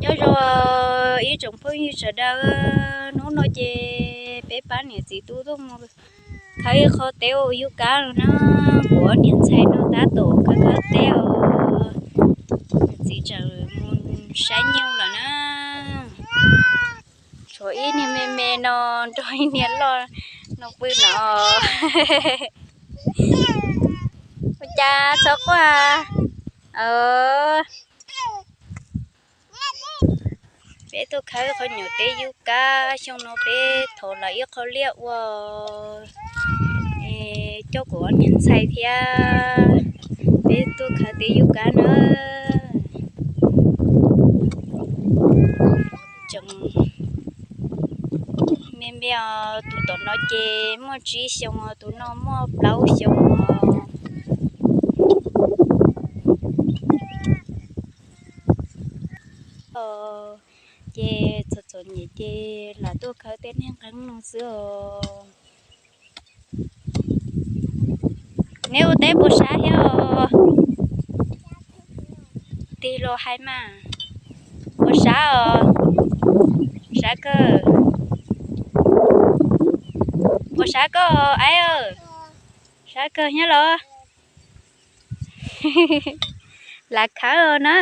Nyob zoo ib tsoom phooj ywg sawv daws, hnub no ces peb pab niam txiv tub tuaj mus khawb ib qho teb ua yub kab no na. Kuv ob niag ntxhais no tab tom khawb khawb teb os. Niam txiv tseem mus saib nyuj lawm na. Tshuav ib niag me me no nrog ib niag loj no pw no. Ua cas txhob quaj? Peb tuaj khawb qhov nyuam teb yub kab, xyoo no peb thov lawv ib qho liaj ua, coj kuv ob niag ntxhais thiab peb tuaj khawb teb yub kab na. Tseem me me os, tus tom no ces muaj tsib xyoo os, tus no muaj plaub xyoo os. Ces txom txom nyem ces lam tuaj khawb tej niag nqeeb no xwb os. Neb ua teb puas sab thiab os? Tig los hais mas. Puas sab os? Sab kawg. Puas sab koj aib? Sab kawg nyob los. Lam khawb na.